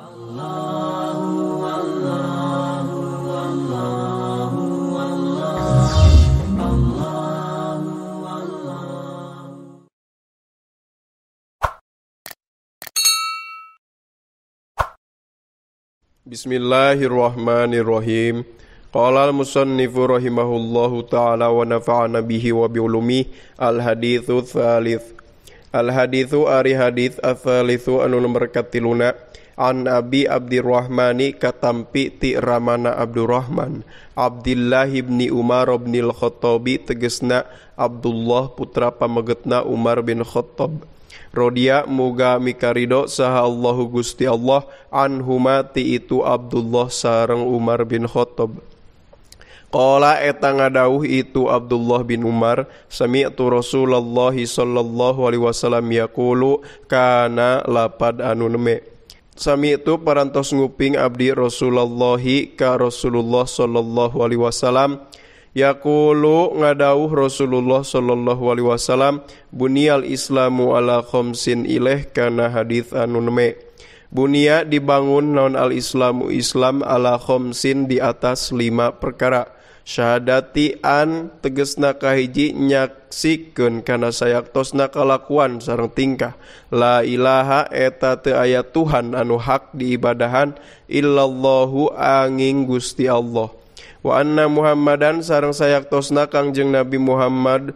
Bismillahirrahmanirrahim. Qala al-musannifu rahimahullahu ta'ala wa nafa'ana bihi wa bi'ulumi. Al-hadithu thalith. Al-hadithu ari hadith al-thalithu anu nomor katiluna. An Abi Abdirrahmani katampi ti ramana Abdurrahman Abdullah ibni Umar ibnil Khattabi tegesna Abdullah putra pamegetna Umar bin Khattab. Rodia muga mikarido saha Allahu Gusti Allah anhuma ti itu Abdullah sareng Umar bin Khattab. Qala eta ngadauh itu Abdullah bin Umar, sami'tu Rasulullah sallallahu alaihi wasallam yaqulu kana lapad anu neme. Sami'tu parantos nguping abdi Rasulullahi ka Rasulullah sallallahu alaihi wasallam yaqulu ngadauh Rasulullah sallallahu alaihi wasallam bunyal islamu ala khamsin ilaih kana hadits anu neme. Bunia dibangun naon al islamu islam ala khamsin di atas 5 perkara. Syahadati an tegesna kahiji nyaksikeun kana sayaktosna kalakuan sareng tingkah. La ilaha eta teu aya Tuhan anu hak diibadahan illallahu angin Gusti Allah. Wa anna Muhammadan sareng sayaktosna Kangjeng Nabi Muhammad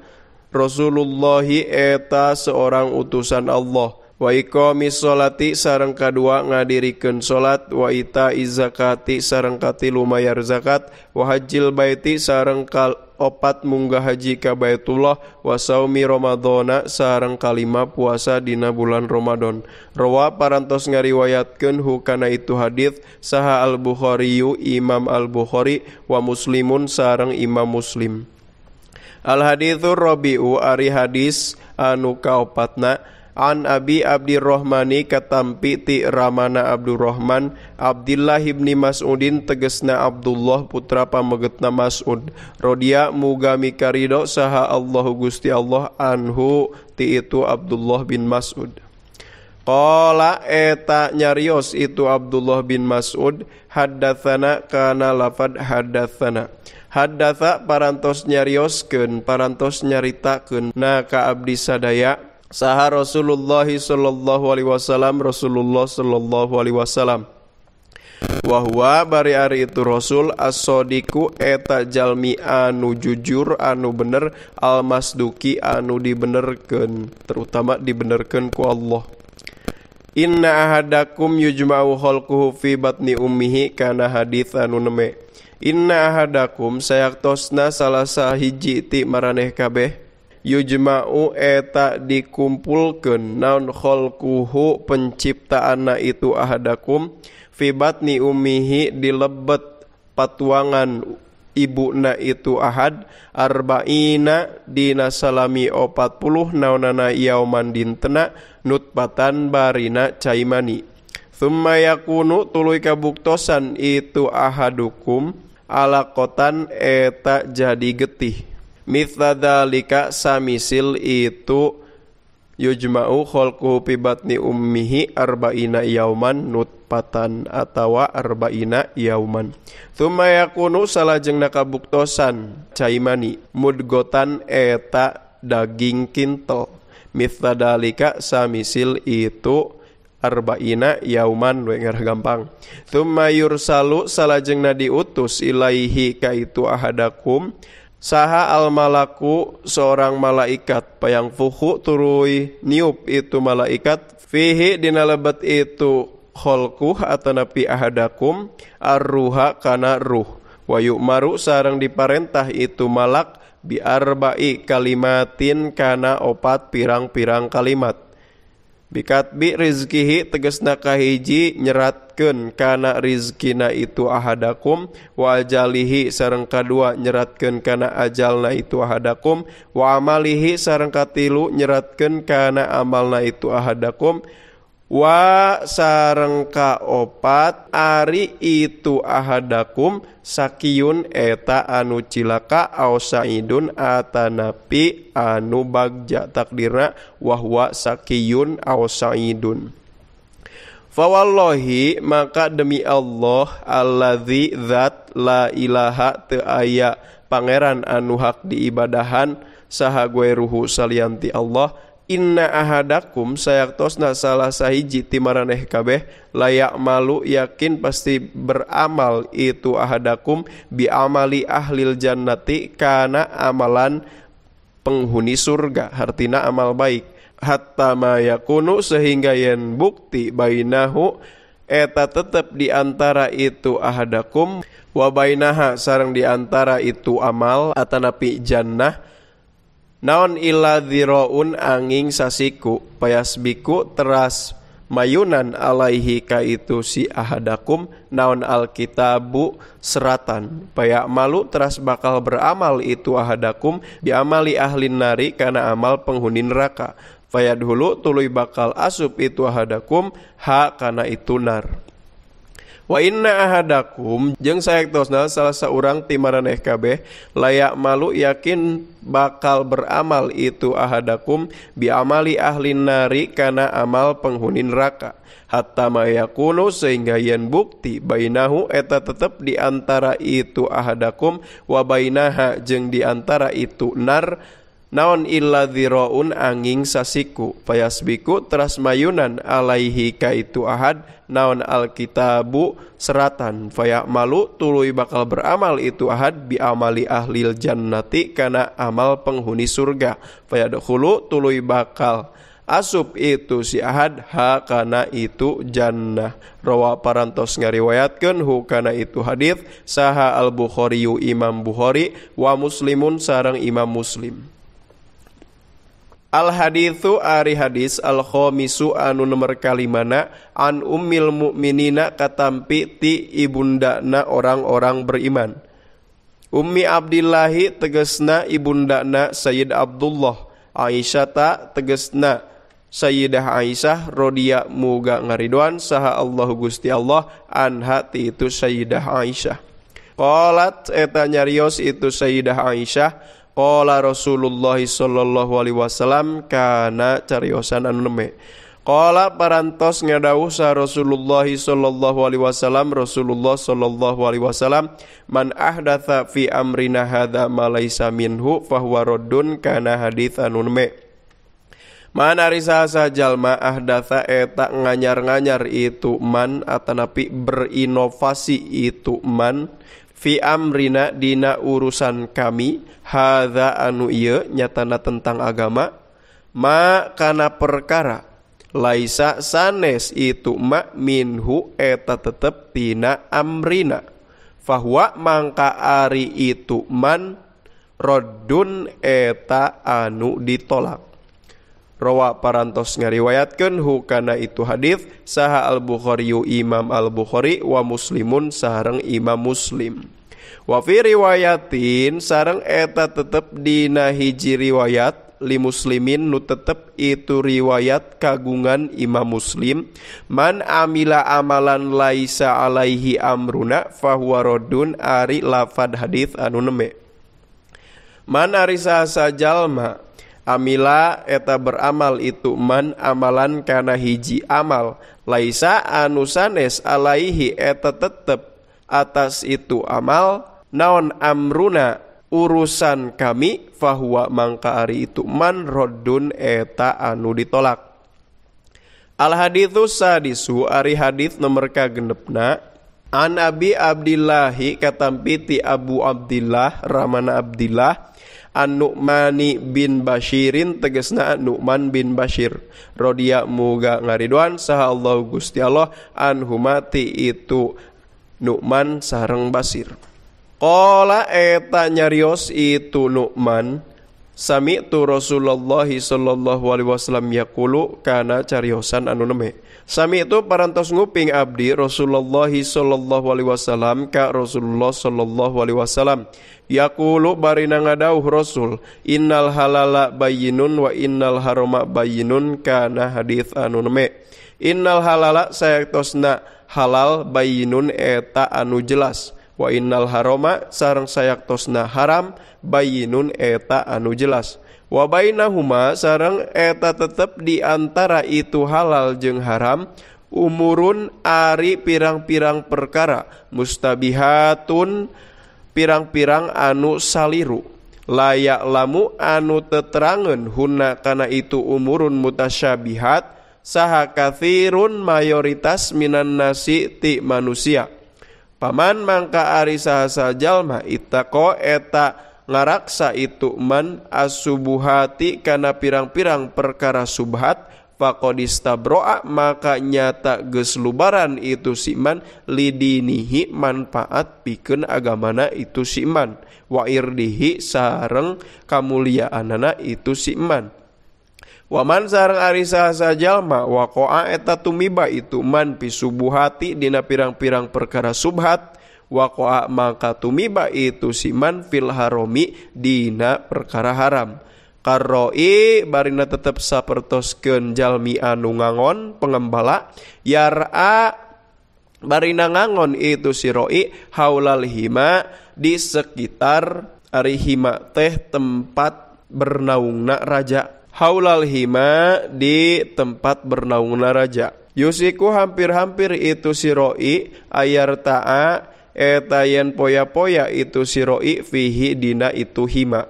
Rasulullahi eta seorang utusan Allah. Wa iqamis sholati sareng kadua ngadirikeun salat, wa ita'iz zakati sareng katilu mayar zakat, wa hajjil baiti sareng opat munggah haji ka Baitullah, wa saumi Ramadhana sareng kalima puasa dina bulan Ramadan. Rawa parantos ngariwayatkeun hukana itu hadits saha Al-Bukhariyu Imam Al-Bukhari wa Muslimun sareng Imam Muslim. Al haditsu rabi'u ari hadis anu kaopatna. An Abi Abdirrahmani katampi ti ramana Abdurrahman Abdullah ibni Mas'udin tegesna Abdullah putra pamegetna Mas'ud. Rodia muga mikarido saha Allahu Gusti Allah anhu ti itu Abdullah bin Mas'ud. Qala eta nyarios itu Abdullah bin Mas'ud haddatsana kana lafad haddatsana. Haddatsa parantos nyarioskeun parantos nyaritakeun na ka abdi sadaya saha Rasulullah sallallahu alaihi wasallam Rasulullah sallallahu alaihi wasallam. Wa huwa bari ari itu Rasul as-sadiqu eta jalmi anu jujur anu bener al-masduki anu dibenerkeun terutama dibenerkeun ku Allah. Inna ahadakum yujma'u khalquhu fi batni ummihi kana hadits anu neme. Inna ahadakum sayaktosna salah sahiji ti maraneh kabeh yujma'u eta dikumpulkeun naon khalquhu penciptaanna itu ahadakum fi batni ummihi dilebet patuangan ibuna itu ahad arba'ina dina salami 40 naonana yauman dintena nutbatan barina caimani. Thumma yakunu tuluy kabuktosan itu ahadukum alaqatan eta jadi getih. Mithla dzalika samisil itu yujma'u khalquhu fi batni ummihi arba'ina yauman nutfatan atawa arba'ina yauman. Tsumma yakunu salajengna kabuktosan caimani mudgotan eta daging kintel. Mithla dzalika samisil itu arba'ina yauman we ngarah gampang. Tsumma yursalu salajengna diutus ilaihi ka itu ahadakum saha al malaku seorang malaikat payang fuhu turuy niup itu malaikat fihi dina lebet itu kholquh atanapi ahadakum arruha kana ruh wa yu'maru sareng diparentah itu malak bi arba'i kalimatin kana opat pirang-pirang kalimat. Bikatbi rizkihi tegesna kahiji nyeratkeun kana rizkina itu ahadakum wa ajalihi sareng kadua nyeratkeun kana ajalna itu ahadakum wa amalihi sareng katilu nyeratkeun kana amalna itu ahadakum wa sareng kaopat ari itu ahadakum sakiyun eta anu cilaka au saidun atanapi anu bagja takdirna wahwa sakiyun au saidun. Fawallahi maka demi Allah alladzi zat la ilaha teu aya pangeran anu hak diibadahan saha gueruhu salianti Allah inna ahadakum sayaktosna salah sahiji ti maraneh kabeh layak malu yakin pasti beramal itu ahadakum bi amali ahlil jannati kana amalan penghuni surga hartina amal baik hatta ma yakunu sehingga yen bukti bainahu eta tetep di antara itu ahadakum wa bainaha sareng di antara itu amal atanapi jannah naon illa dziraun angin sasiku payasbiku teras mayunan alaihi ka itu si ahadakum naon alkitabu seratan payak malu teras bakal beramal itu ahadakum diamali ahli nari kana amal penghuni neraka fayadhulu tuluy bakal asup itu ahadakum ha kana itu nar. Wa inna ahadakum jeung saektosna salah saurang ti maraneh kabeh layak malu yakin bakal beramal itu ahadakum bi amali ahli nari kana amal penghuni neraka hatta ma yakunu sehingga yen bukti bainahu eta tetep di antara itu ahadakum wa bainaha jeung di antara itu nar naon illa dziraun angin sasiku fayasbiku teras mayunan alaihi ka itu ahad naon alkitabu seratan fayamalu tuluy bakal beramal itu ahad bi amali ahlil jannati kana amal penghuni surga fayadkhulu tuluy bakal asup itu si ahad ha kana itu jannah. Rawa parantos ngariwayatkeun hu kana itu hadis saha al Bukhari Imam Bukhari wa Muslimun sareng Imam Muslim. Al haditsu ari hadis al khamisu anu nomor kalimana an ummil mukminina katampi ti ibundana orang-orang beriman. Ummi Abdillahi tegesna ibundana Sayyid Abdullah, Aisyata tegesna Sayyidah Aisyah rodiya muga ngariduan saha Allah Gusti Allah anha ti itu Sayyidah Aisyah. Qalat eta nyarios itu Sayyidah Aisyah qala Rasulullah sallallahu alaihi wasallam kana cariosan anu neme. Qala parantos ngadawuh sa Rasulullah sallallahu alaihi wasallam Rasulullah sallallahu alaihi wasallam man ahdatsa fi amrina hadza ma laisa minhu fahuwa raddun kana hadits anu neme. Man ari saha jalma ahdatsa eta nganyar-nganyar itu man atanapi berinovasi itu man fi amrina dina urusan kami hadza anu ieu nyatana tentang agama ma kana perkara laisa sanes itu ma minhu eta tetep tina amrina fahuwa mangka ari itu man raddun eta anu ditolak. Rawa parantos ngariwayatkeun hu kana itu hadis saha al Bukhari Imam al Bukhari wa Muslimun sareng Imam Muslim. Wa fi riwayatin sareng eta tetep dina hiji riwayat li muslimin nu tetep itu riwayat kagungan Imam Muslim man amila amalan laisa alaihi amruna fahuwa raddun ari lafad hadis anu neme. Man ari saha jalma amila eta beramal itu man amalan kana hiji amal laisa anu sanes alaihi eta tetep atas itu amal naon amruna urusan kami fahuwa mangka ari itu man raddun eta anu ditolak. Al haditsu sadisu ari hadits nomor kagenepna an Abi Abdillahi katampi ti Abu Abdillah ramana Abdillah An-Nu'mani bin Bashirin tegesna Nu'man bin Bashir rodiya muga ngariduan saha Allah Gusti Allah anhuma ti itu Nu'man sareng Basir. Qala eta nyarios itu Nu'man sami'tu Rasulullah sallallahu alaihi wasallam yaqulu kana cariosan anu neme. Sami'tu parantos nguping abdi Rasulullah sallallahu alaihi wasallam ka Rasulullah sallallahu alaihi wasallam yaqulu barina ngadauh Rasul innal halala bayyinun wa innal harama bayyinun kana hadits anu neme. Innal halala sayaktosna halal bayyinun eta anu jelas wa innal harama sareng sayaktosna haram bayyinun eta anu jelas wa bainahuma sareng eta tetep di antara itu halal jeung haram Umurun ari pirang-pirang perkara mustabihatun pirang-pirang anu saliru layak lamu anu teterangan huna kana itu umurun mutasyabihat saha kathirun mayoritas minan nasi ti manusia. Paman mangka ari saha jalma ittaqo eta ngaraksa itu man asubuhati kana pirang-pirang perkara subhat faqadistabroa maka nyata geus lubaran itu si man lidinihi manfaat pikeun agamana itu si man wa irdihi sareng kamuliaanana itu si man. Waman sareng ari saha jalma waqa'a eta tumiba itu man pisubuhati dina pirang-pirang perkara subhat waqa'a maka tumiba itu si man fil harami dina perkara haram. Karoi barina tetep sapertoskeun jalmi anu ngangon pengembala yar'a barina ngangon itu si roi haulal hima di sekitar ari hima teh tempat bernaungna raja. Haulal hima di tempat bernaungna raja. Yusiku hampir-hampir itu si roi ayar ta'a eta yen poya-poya itu si roi fihi dina itu hima.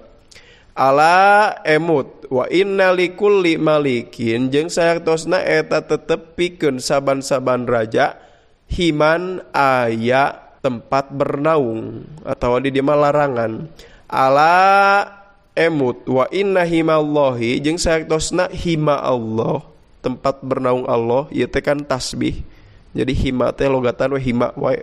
Ala emut wa inna likulli malikin jeung sayaktosna eta tetep pikeun saban-saban raja himan aya tempat bernaung atawa di dieu mah larangan. Ala emut wa inna himallahi jeung sayaktosna hima Allah tempat bernaung Allah ieu teh kan tasbih. Jadi hima teh logatan we hima wae.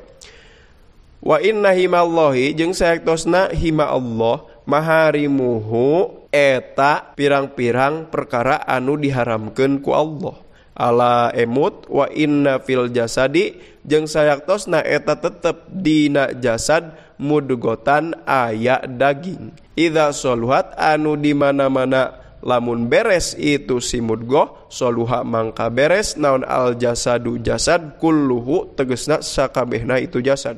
Wa inna himallahi jeung sayaktosna hima Allah maharimuhu eta pirang-pirang perkara anu diharamkeun ku Allah. Ala emut wa inna fil jasadi jeung sayaktosna eta tetep dina jasad mudgotan aya daging. Idza soluhat anu di mana-mana lamun beres itu si mudgoh soluha mangka beres naon al jasadu jasad kulluhu tegesna sakabehna itu jasad.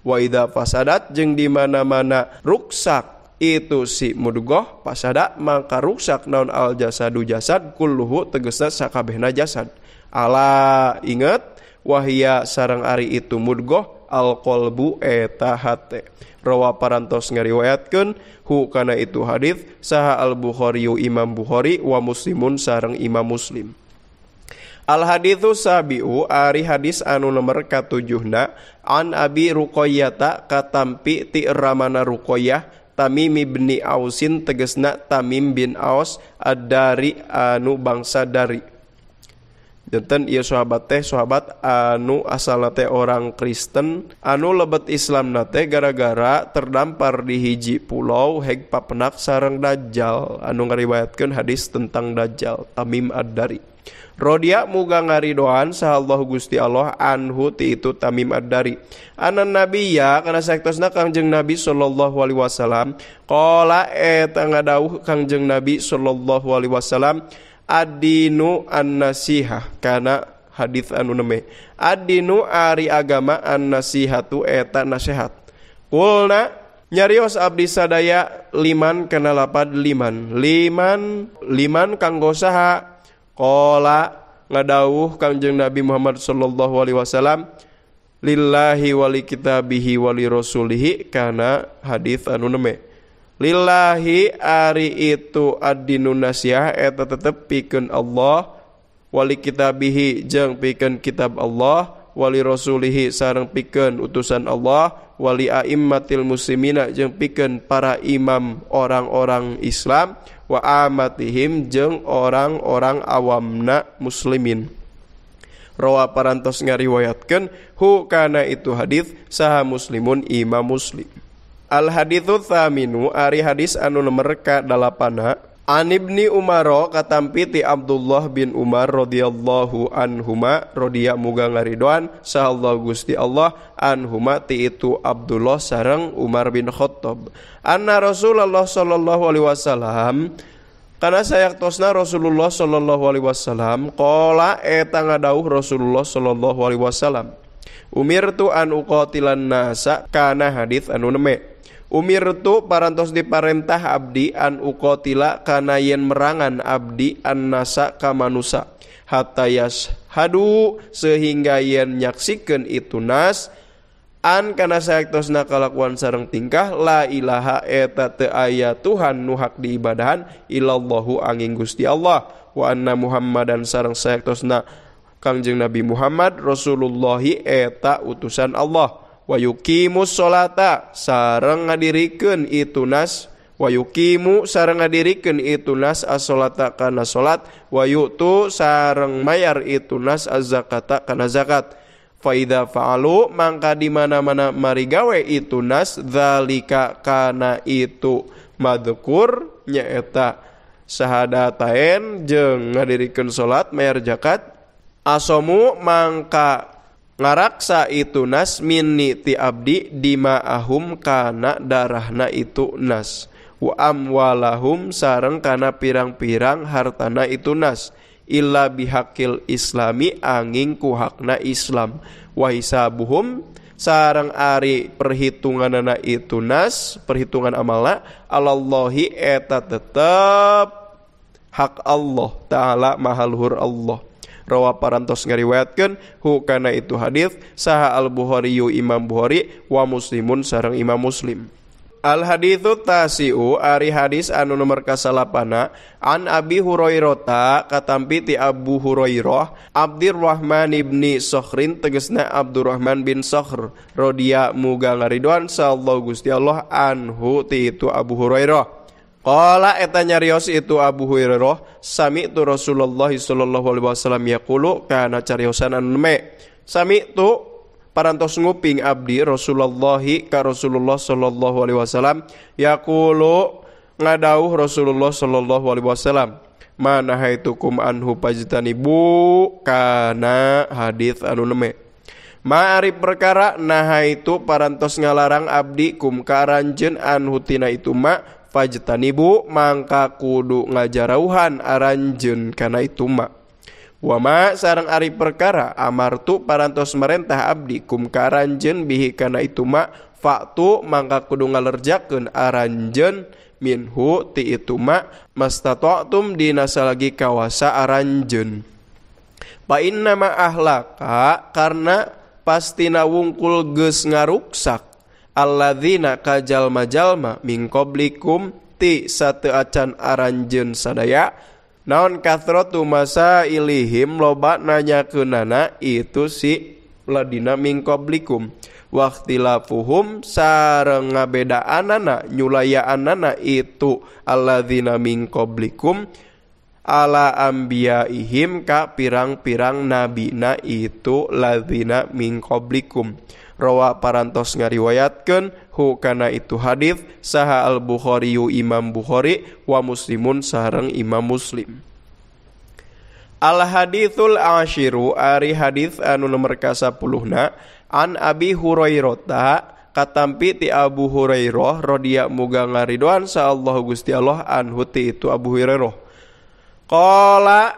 Wa idza fasadat jeung di mana-mana ruksak itu si mudgoh pasada mangka ruksak naon al jasadu jasad kulluhu tegesna sakabehna jasad. Ala inget wahia sareng ari itu mudgoh al qalbu eta hate. Rawa parantos ngariwayatkeun hu kana itu hadis saha al Bukhari Imam Bukhari wa Muslimun sareng Imam Muslim. Al haditsu sabiu ari hadis anu nomor katujuhna an Abi Ruqayyah katampi ti ramana Ruqayyah Tamim bin Ausin tegesna Tamim bin Aus ad-Dari anu bangsa Dari. Janten ieu sahabat teh sahabat anu asalna teh orang Kristen anu lebet Islamna teh gara-gara terdampar di hiji pulau heg papenak sareng Dajjal anu ngariwayatkeun hadis tentang Dajjal Tamim ad-Dari. Rodia muga ngaridoan sahallahu Gusti Allah anhu ti itu Tamim ad-Dari. Anan nabiyya kana saektosna Kangjeng Nabi sallallahu alaihi wasallam qala eta ngadawuh Kangjeng Nabi sallallahu alaihi wasallam ad-dinu an-nasihah kana hadis anu neme. Ad-dinu ari agama an-nasihatu eta nasihat. Qulna nyarios abdi sadaya liman kana lapad liman. Liman liman kanggo saha? Qala ngadawuh Kangjeng Nabi Muhammad sallallahu alaihi wasallam lillahi wali kitabihi wali rasulihi kana hadis anu neme. Lillahi ari itu ad-dinun nasihah eta tetep pikeun Allah wali kitabihi jeung pikeun kitab Allah wali rasulihi sareng pikeun utusan Allah wali aimmatil muslimina jeung pikeun para imam orang-orang Islam wa amatihim jeung orang-orang awamna muslimin. Rawa parantos ngariwayatkeun hu kana itu hadis saha Muslimun Imam Muslim. Al haditsu tsaminu ari hadis anu nomer ka-8 An Ibni Umar katampi ti Abdullah bin Umar radhiyallahu anhuma rodiya muga ngaridoan sahallahu Gusti Allah anhuma ti itu Abdullah sareng Umar bin Khattab. Anna Rasulullah sallallahu alaihi wasallam kana sayaktosna Rasulullah sallallahu alaihi wasallam qala eta ngadawuh Rasulullah sallallahu alaihi wasallam umirtu an uqatilan nasa kana hadis anu neme. Umirtu parantos diparentah abdi an uqatila kana yen merangan abdi an nasa ka manusa hatta yashhadu sehingga yen nyaksikeun itu nas an kana saektosna kalakuan sareng tingkah la ilaha eta teu aya Tuhan nu hak diibadahan illallahu angin Gusti Allah wa anna Muhammadan sareng saektosna Kangjeng Nabi Muhammad Rasulullahi eta utusan Allah wa yuqimus sholata sareng ngadirikeun itu nas wa yuqimu sareng ngadirikeun itu nas as-sholata kana salat wa yu'tu sareng mayar itu nas az-zakata kana zakat. Fa idza fa'alu mangka di mana-mana marigawe itu nas dzalika kana itu madhkur nyaeta sahadatain jeung ngadirikeun salat mayar zakat asomu mangka ngaraksa itu nas minni ti abdi dima'ahum kana darahna itu nas wa amwalahum sareng kana pirang-pirang hartana itu nas illa bihaqil islami angin ku hakna Islam wa hisabuhum sareng ari perhitunganana itu nas perhitungan amalna alallahi eta tetep hak Allah taala maha luhur Allah. Rawa parantos ngariwayatkeun hu kana itu hadis saha al Bukhari Imam Bukhari wa Muslimun sareng Imam Muslim. Al haditsu tasi'u ari hadis anu nomor kasalapana an Abi Hurairah katampi ti Abu Hurairah Abdurrahman ibni Sokhrin tegesna Abdurrahman bin Sokhr radhiya muga ngaridoan sallallahu Gusti Allah anhu ti itu Abu Hurairah. Qala eta nyarios itu Abu Hurairah sami'tu Rasulullah sallallahu alaihi wasallam yaqulu kana cariosan anu neme sami'tu parantos nguping abdi Rasulullah ka Rasulullah sallallahu alaihi wasallam yaqulu ngadauh Rasulullah sallallahu alaihi wasallam mana haitukum anhu pajtanibu kana hadis anu neme ma ari perkara nahaitu parantos ngalarang abdi kum ka aranjeun anhu tina itu ma fajtanibu mangka kudu ngajarauhan aranjeun kana itu ma. Wa ma sareng ari perkara amartu parantos merentah abdi kum ka aranjeun bihi kana itu ma fa'tu mangka kudu ngalerjakeun aranjeun minhu ti itu ma mastata'tum dina salagi kawasa aranjeun. Fa inna ma ahlaka karena pastina wungkul geus ngaruksak alladzina ka jalma-jalma min qablikum ti sateu acan aranjeun sadaya naon kathratu masailihim loba nanyakeunana itu si ladina min qablikum waqtilafuhum sareng ngabedaanana nyulayaanana itu alladzina min qablikum ala ambiyaihim ka pirang-pirang nabina itu ladzina min qablikum. Rawa parantos ngariwayatkeun hu kana itu hadis saha al Bukhari Imam Bukhari wa Muslimun sareng Imam Muslim. Al haditsul ashiru ari hadis anu nomor ka-10na an Abi Hurairah katampi ti Abu Hurairah radhiyallahu muga ngaridoan sa Allah Gusti Allah anhu ti itu Abu Hurairah. Qala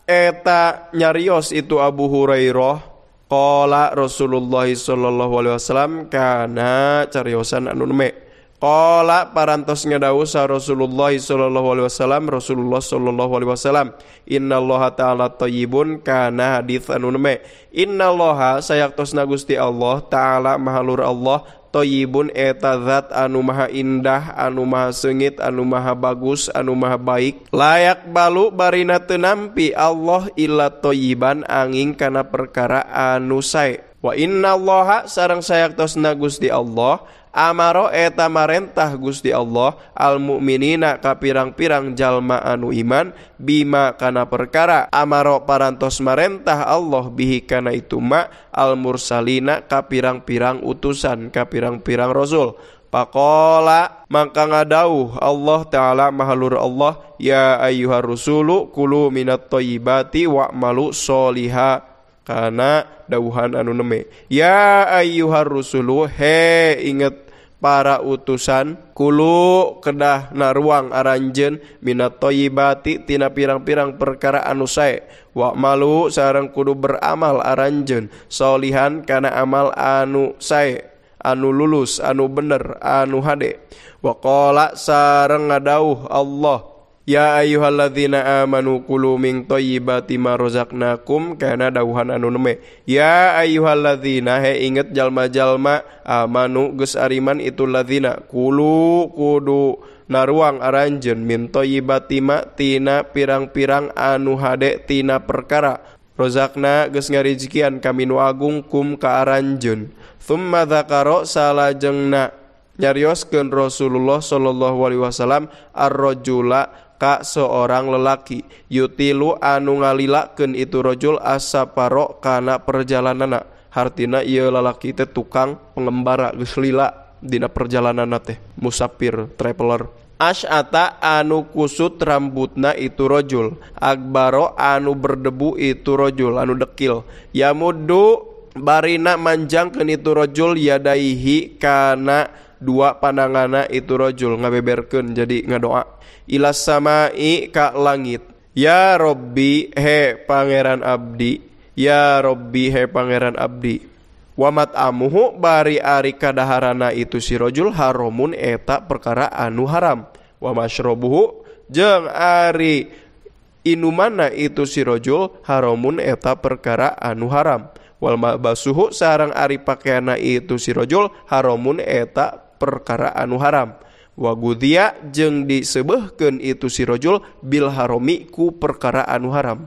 eta nyarios itu Abu Hurairah qala Rasulullah sallallahu alaihi wasallam kana cariosan anu neme. Qala parantos ngadawuh sa Rasulullah sallallahu alaihi wasallam Rasulullah sallallahu alaihi wasallam innallaha ta'ala thayyibun kana hadis anu neme. Innallaha sayaktosna Gusti Allah ta'ala maha luhur Allah thayyibun eta zat anu maha indah anu maha seungit anu maha bagus anu maha baik layak balu barina teu nampi Allah illa thayyiban angin kana perkara anu sae. Wa innallaha sareng sayaktosna Gusti Allah amaro eta marentah Gusti Allah al mukminina ka pirang-pirang jalma anu iman bima kana perkara amaro parantos marentah Allah bihi kana itu ma al mursalina ka pirang-pirang utusan ka pirang-pirang rasul. Faqala mangka ngadauh Allah taala maha luhur Allah ya ayyuhar rusulu kulu minat thayyibati wa'malu sholiha kana dauhan anu neme. Ya ayyuhar rusulu he inget para utusan kulu kedah naruang aranjeun minat thayyibati tina pirang-pirang perkara anu sae wa malu sareng kudu beramal aranjeun solihan kana amal anu sae anu lulus anu bener anu hade. Wa qala sareng ngadauh Allah Ya ayyuhalladzina amanu kulu min thayyibati ma razaqnakum kana dawuhan anu neme. Ya ayyuhalladzina he inget jalma-jalma amanu geus ariman itu ladzina kulu kudu naruang aranjeun min thayyibati ma tina pirang-pirang anu hade tina perkara rozakna geus ngarijikian kami nu agung kum ka aranjeun. Tsumma dzakara salajengna nyarioskeun Rasulullah sallallahu alaihi wasallam ar-rajula ka seorang lelaki yutilu anu ngalilakeun itu rajul asaparo kana perjalananna. Hartina ieu lalaki teh tukang pengembara geus lila dina perjalananna teh, musafir, traveler. Ash'ata anu kusut rambutna itu rajul, akbaro anu berdebu itu rajul anu dekil. Yamuddu barina manjangkeun itu rajul yadaihi kana dua panangana itu rajul ngabeberkeun jadi ngadoa ilas samai ka langit. Ya Robbi he pangeran abdi, ya Robbi he pangeran abdi. Wa mat'amuhu bari ari kadaharana itu si rajul haramun eta perkara anu haram. Wa masyrabuhu jeung ari inumana itu si rajul haramun eta perkara anu haram. Wal mabasuhu sareng ari pakaianna itu si rajul haramun eta perkara anu haram. Wa gudhiya jeung disebeuhkeun itu si rajul bil harami ku perkara anu haram.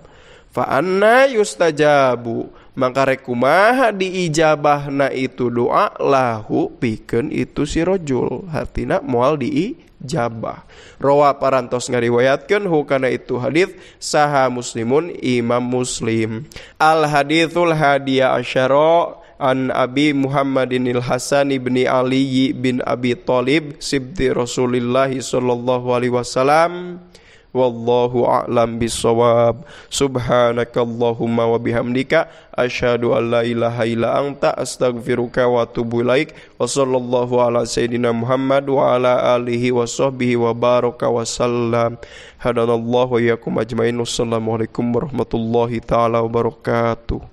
Fa anna yustajabu mangka rek kumaha diijabahna itu doa lahu pikeun itu si rajul, hartina moal diijabah. Rawa parantos ngariwayatkeun hukana itu hadis saha muslimun imam Muslim. Al haditsul hadiya asyara an Abi Muhammadinil Hasan ibni Ali bin Abi Thalib sibti Rasulillah sallallahu alaihi wasallam. Wallahu a'lam bissawab. Subhanakallahumma wa bihamdika asyhadu an la ilaha illa anta astaghfiruka wa atubu ilaik. Wa sallallahu ala sayidina Muhammad wa ala alihi wa sahbihi wa baraka wa sallam. Hadanallahu wa iyyakum ajmain. Wassalamualaikum warahmatullahi taala wabarakatuh.